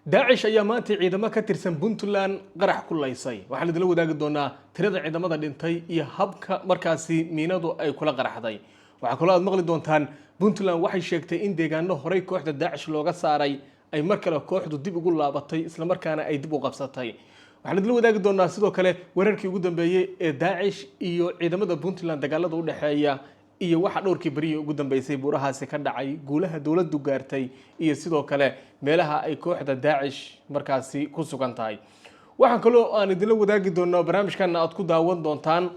Daacish ayaa maanta ciidamo ka tirsan Puntland qarax ku laysay. Waxaan idinla wadaagi doonaa tirada ciidamada dhintay iyo habka markaasi miinadu ay kula qaraxday. Waxaa kaloo aad maqli doontaan, Puntland waxay sheegtay in deegaano horey kooxda Daacish looga saaray ay mar kale kooxdu dib ugu laabatay, islamarkaana ay dib u qabsatay. Waxaan idinla wadaagi doonaa sidoo kale weerarkii ugu dambeeyey ee Daacish iyo ciidamada Puntland dagaalada u dhexeeya, iyo waxa dhowrkii berihii ugu dambeysay buurahaasi ka dhacay, guulaha dowladdu gaartay, iyo sidoo kale meelaha ay kooxda Daacish markaasi ku sugan tahay. Waxaan kaloo aan idinla wadaagi doonaa, barnaamijkan aad ku daawan doontaan,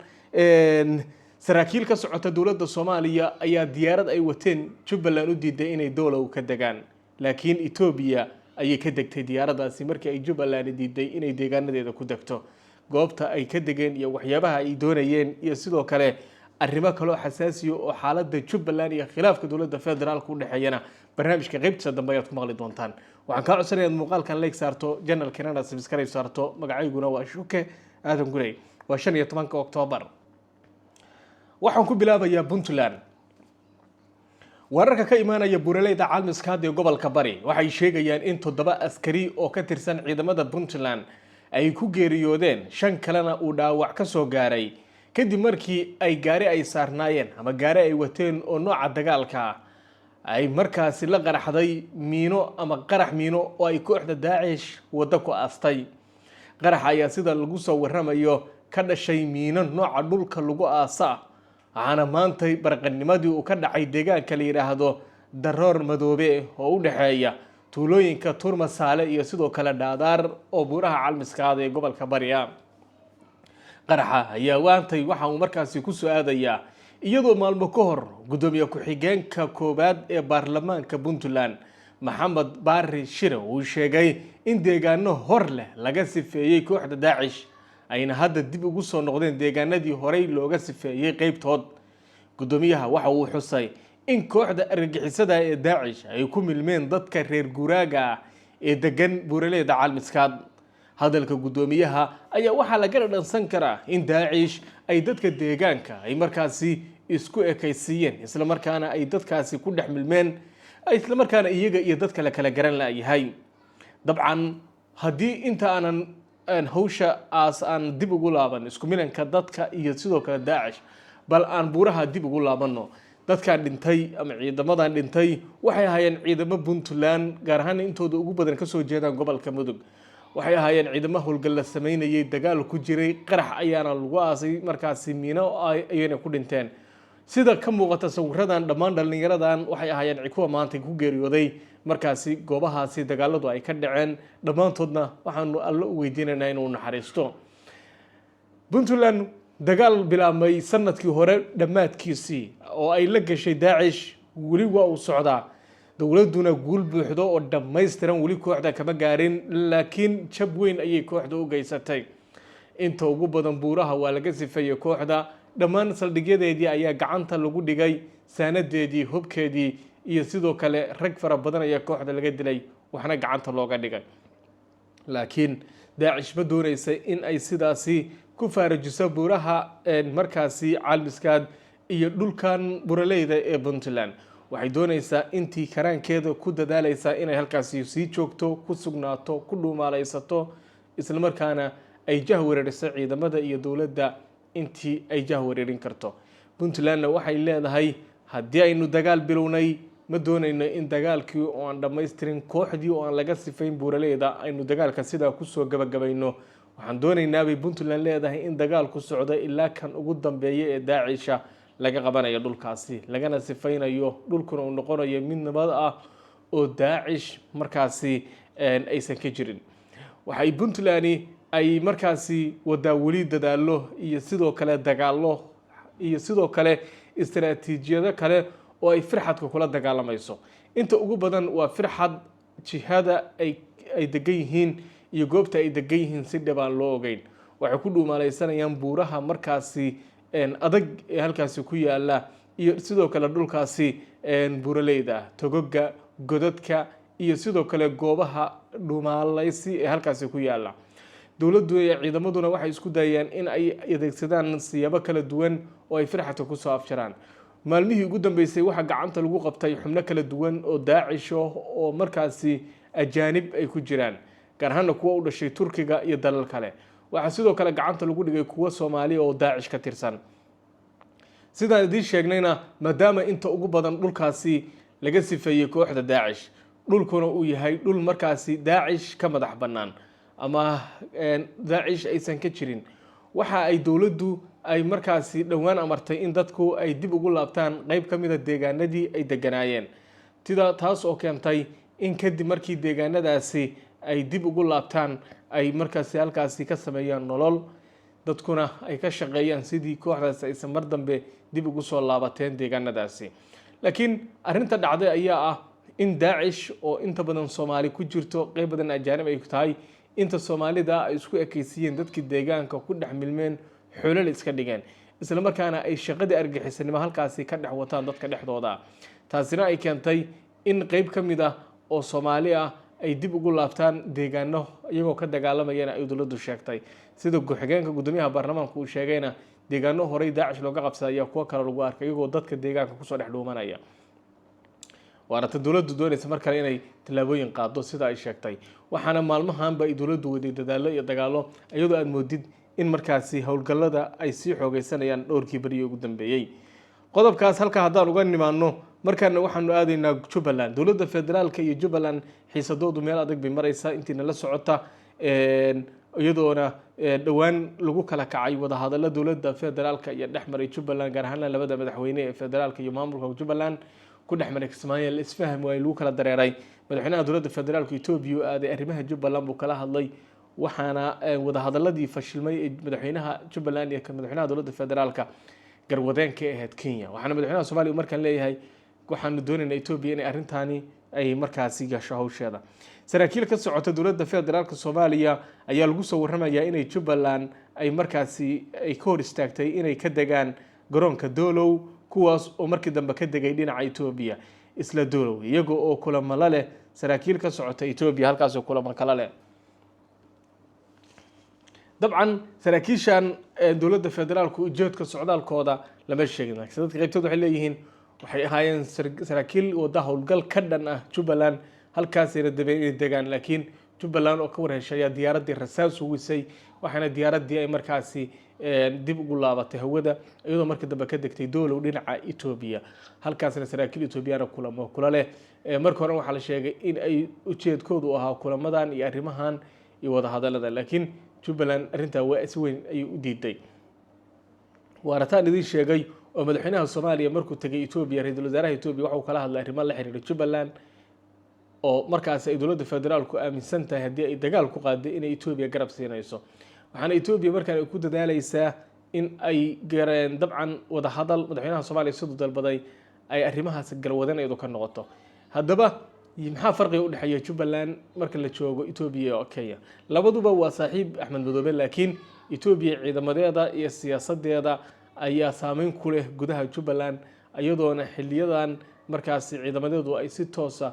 saraakiil ka socota dowladda Soomaaliya ayaa diyaarad ay wateen Jubbaland u diiday inay Doolow ka degaan, laakiin Etoobiya ayay ka degtay diyaaraddaasi markii ay Jubbaland diiday inay deegaanadeeda ku degto. Goobta ay ka degeen iyo waxyaabaha ay doonayeen, iyo sidoo kale arrimo kaloo xasaasiya oo xaaladda Jubbaland iyo khilaafka dowladda federaalka u dhexeeyana, barnaamijka qaybtiisa dambe ayaad ku maqli doontaan. Waxaan kaa codsanaya inaad muuqaalkan like saarto, channelkenana subscribe saarto. Magacayguna waa Shuke Aadan Gurey. Waa 15-ka Oktoobar. Waxaan ku bilaabayaa Puntland. Wararka ka imaanaya buuraleyda Calmiskaad ee gobolka Bari waxay sheegayaan in toddoba askari oo ka tirsan ciidamada Puntland ay ku geeriyoodeen, shan kalena uu dhaawac ka soo gaaray, kadib markii ay gaari ay saarnaayeen ama gaari ay wateen oo nooca dagaalka ah ay markaasi la qaraxday miino ama qarax miino oo ay kooxda Daacish waddo ku aastay. Qaraxa ayaa, sida lagu soo waramayo, ka dhashay miino nooca dhulka lagu aasa ah, waxaana maantay barqanimadii uu ka dhacay deegaanka la yidhaahdo Daroor Madoobe oo u dhexeeya tuulooyinka Turmasaale iyo sidoo kale Dhaadaar oo buuraha Calmiskaada ee gobolka Bari ah. Qaraxa ayaa waantay waxa uu markaasi ku soo aadayaa iyadoo maalmo ka hor guddoomiye ku-xigeenka koowaad ee baarlamaanka Puntland, Maxamed Baari Shire, uu sheegay in deegaano hor leh laga sifeeyey kooxda Daacish, ayna hadda dib ugu soo noqdeen deegaanadii horey looga sifeeyey qeybtood. Guddoomiyaha waxa uu xusay in kooxda argagixisada ee Daacish ay ku milmeen dadka reer guuraaga ah ee degan buuraleyda Calmiskaad. Hadalka guddoomiyaha ayaa waxaa laga dhadhansan karaa in Daacish ay dadka deegaanka ay markaasi isku ekaysiiyeen, islamarkaana ay dadkaasi ku dhex milmeen, islamarkaana iyaga iyo dadka la kala garan la'yahay. Dabcan, haddii inta aanan hawsha aas aan dib ugu laaban isku milanka dadka iyo sidoo kale Daacish, bal aan buuraha dib ugu laabanno. Dadkan dhintay ama ciidamadan dhintay waxay ahaayeen ciidamo Puntland, gaar ahaan intooda ugu badan kasoo jeedaan gobolka Mudug. Waxay ahaayeen ciidamo howlgal la sameynayay, dagaal ku jiray, qarax ayaana lagu aasay markaasi miino, ayayna ku dhinteen sida ka muuqata sawiradan. Dhammaan dhallinyaradan waxay ahaayeen kuwa maanta ku geeriyooday markaasi goobahaasi dagaaladu ay ka dhaceen. Dhammaantoodna waxaanu Allo u weydiinaynaa inuu naxariisto. Puntland dagaal bilaabmay sanadkii hore dhammaadkiisii oo ay la gashay Daacish weli waa uu socdaa. Dowladduna guul buuxdo oo dhammaystiran weli kooxda kama gaarin, laakiin jab weyn ayay kooxda u geysatay. Inta ugu badan buuraha waa laga sifeeyey kooxda, dhammaan saldhigyadeedii ayaa gacanta lagu dhigay, saanadeedii, hubkeedii iyo sidoo kale rag fara badan ayaa kooxda laga dilay, waxna gacanta looga dhigay. Laakiin Daacish ma dooneysa in ay sidaasi ku faarajiso buuraha markaasi Calmiskaad iyo dhulkan buraleyda ee Puntland. Waxay dooneysaa, intii karaankeeda ku dadaaleysaa, inay halkaasi sii joogto, ku sugnaato, ku dhuumaaleysato, islamarkaana ay jah weerariso ciidamada iyo dowladda intii ay jah weerarin karto. Puntlandna waxay leedahay, haddii aynu dagaal bilownay, ma doonayno in dagaalkii oo aan dhammaystirin, kooxdii oo aan laga sifayn buuraleyda, aynu dagaalka sidaa kusoo gabagabayno. Waxaan doonaynaa, bay Puntland leedahay, in dagaalku socdo ilaa kan ugu dambeeya ee Daacisha laga qabanayo dhulkaasi, lagana sifaynayo, dhulkuna uu noqonayo mid nabad ah oo Daacish markaasi aysan ka jirin. Waxay Puntland ay markaasi wadaa weli dadaalo iyo sidoo kale dagaallo iyo sidoo kale istaraatiijiyado kale oo ay firxadka kula dagaalamayso. Inta ugu badan waa firxad jihada ay degan yihiin iyo goobta ay degan yihiin si dhib aan loo ogeyn. Waxay ku dhuumaaleysanayaan buuraha markaasi adag ee halkaasi ku yaala iyo sidoo kale dhulkaasi buuraleyda, togoga, godadka iyo sidoo kale goobaha dhumaalaysi ee halkaasi ku yaala. Dowladdu iyo ciidamaduna waxay isku dayayaan in ay adeegsadaan siyaabo kala duwan oo ay firxadka kusoo afjaraan. Maalmihii ugu dambeysay waxaa gacanta lagu qabtay xubno kala duwan oo Daacisho oo markaasi ajaanib ay ku jiraan, gaar ahaana kuwa u dhashay Turkiga iyo dalal kale. Waxaa sidoo kale gacanta lagu dhigay kuwa Soomaaliya oo Daacish ka tirsan. Sidaan idiin sheegnayna, maadaama inta ugu badan dhulkaasi laga sifeeyey kooxda Daacish, dhulkuna uu yahay dhul markaasi Daacish ka madax bannaan ama Daacish aysan ka jirin, waxa ay dowladdu ay markaasi dhowaan amartay in dadku ay dib ugu laabtaan qeyb ka mida deegaanadii ay deganaayeen, sida taas oo keentay in kadib markii deegaanadaasi ay dib ugu laabtaan ay markaasi halkaasi ka sameeyaan nolol, dadkuna ay ka shaqeeyaan sidii kooxdaasi aysan mar dambe dib ugu soo laabateen deegaanadaasi. Laakiin arrinta dhacday ayaa ah in Daacish oo inta badan Soomaali ku jirto, qeyb badan ajaanib ay tahay, inta Soomaalida ay isku ekeysiiyeen dadkii deegaanka, ku dhex milmeen, xoolal iska dhigeen, isla markaana ay shaqadii argagixisanimo halkaasi ka dhex wataan dadka dhexdooda. Taasina ay keentay in qeyb ka mid ah oo Soomaali ah ay dib ugu laabtaan deegaano iyagoo ka dagaalamayana ay dowladdu sheegtay. Sida ku-xigeenka guddoomiyaha baarlamaanka uu sheegayna, deegaano horey Daacish looga qabsaday ayaa kuwo kale lagu arkay iyagoo dadka deegaanka kusoo dhex dhuumanaya. Waana ta dowladdu doonaysa mar kale inay tallaabooyin qaado, sida ay sheegtay. Waxaana maalmahanba ay dowladdu waday dadaallo iyo dagaallo, iyadoo aad moodid in markaasi howlgallada ay sii xoogeysanayaan dhowrkii beriyii ugu dambeeyey. Qodobkaas halkaa haddaan uga nimaano, markaana waxaanu aadaynaa Jubbaland. Dowladda federaalka iyo Jubbaland xiisadoodu meel adag bay maraysaa intiina la socota, iyadoona dhowaan lagu kala kacay wadahadallo dowladda federaalka iyo dhex maray Jubbaland, gaar ahaana labada madaxweyne ee federaalka iyo maamulka Jubbaland ku dhex maray Kismaayo. La isfaham waayey, lagu kala dareeray. Madaxweynaha dowladda federaalka Etoobiya u aaday, arrimaha Jubbaland buu kala hadlay. Waxaana wadahadaladii fashilmay ee madaxweynaha Jubbaland iyo madaxweynaha dowladda federaalka garwadeen ka ahayd Kenya. Waxaana madaxweynaha Soomaaliya markaan leeyahay, waxaanu doonaynaa Etoobiya inay arrintaani ay markaasi gasho hawsheeda. Saraakiil ka socota dowladda federaalka Soomaaliya ayaa lagu soo warramayaa inay Jubbaland ay markaasi ay ka hor istaagtay inay ka degaan garoonka Doolow, kuwaas oo markii dambe ka degay dhinaca Etoobiya isla Doolow, iyaga oo kulamo la leh saraakiil ka socota Etoobiya halkaasoo kulamo kala leh. Dabcan saraakiishan dowladda federaalku ujeedka socdaalkooda lama sheegin, laakiin dadka qaybtood waxay leeyihiin waxay ahaayeen saraakiil wada howlgal ka dhan ah Jubbaland, halkaasayna dabeen inay degaan. Laakiin Jubbaland oo ka war heshay ayaa diyaaraddii rasaas huwisay, waxaana diyaaraddii ay markaasi dib ugu laabatay hawada, iyadoo markii dambe ka degtay Doolow dhinaca Etoobiya, halkaasna saraakiil Etoobiyana kulamo kula leh. Marka hore waxaa la sheegay in ay ujeedkoodu ahaa kulamadan iyo arrimahan iyo wadahadalada, laakiin Jubbaland arrintaa waa si weyn ayay u diiday. Waarataan idin sheegay oo madaxweynaha Soomaaliya markuu tegay Etoobiya, ra-iisul wasaaraha Etoobiya waxa uu kala hadlay arrimo la xiriira Jubbaland, oo markaasi ay dowladda federaalku aaminsan tahay haddii ay dagaal ku qaaday inay Etoobiya garab siinayso. Waxaana Etoobiya markaan ay ku dadaaleysaa in ay gareen dabcan wadahadal madaxweynaha Soomaaliya siduu dalbaday ay arrimahaas garwadan iyadu ka noqoto. Haddaba maxaa farqiga u dhexeeya Jubbaland marka la joogo Etoobiya iyo Kenya? Labaduba waa saaxiib Axmed Madoobe, laakiin Etoobiya ciidamadeeda iyo siyaasadeeda ayaa saameyn ku leh gudaha Jubbaland, iyadoona xiliyadan markaasi ciidamadeedu ay si toosa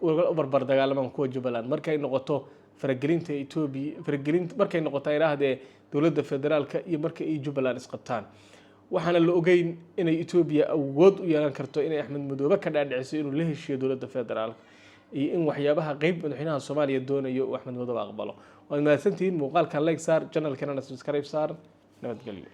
uga barbar dagaalamaan kuwa Jubbaland markay noqoto faragelinta Etoobiya, faragelinta markay noqoto idhaahdee dowladda federaalka iyo marka ay Jubbaland isqabtaan. Waxaana la ogeyn inay Etoobiya awood u yeelan karto inay Axmed Madoobe ka dhaadhiciso inuu la heshiiyo dowladda federaalka iyo in waxyaabaha qeyb madaxweynaha Soomaaliya doonayo uu Axmed Madoobe aqbalo. Waad mahadsantihiin. Muuqaalkan like saar, channelkana subscribe saar. Nabadgelyo.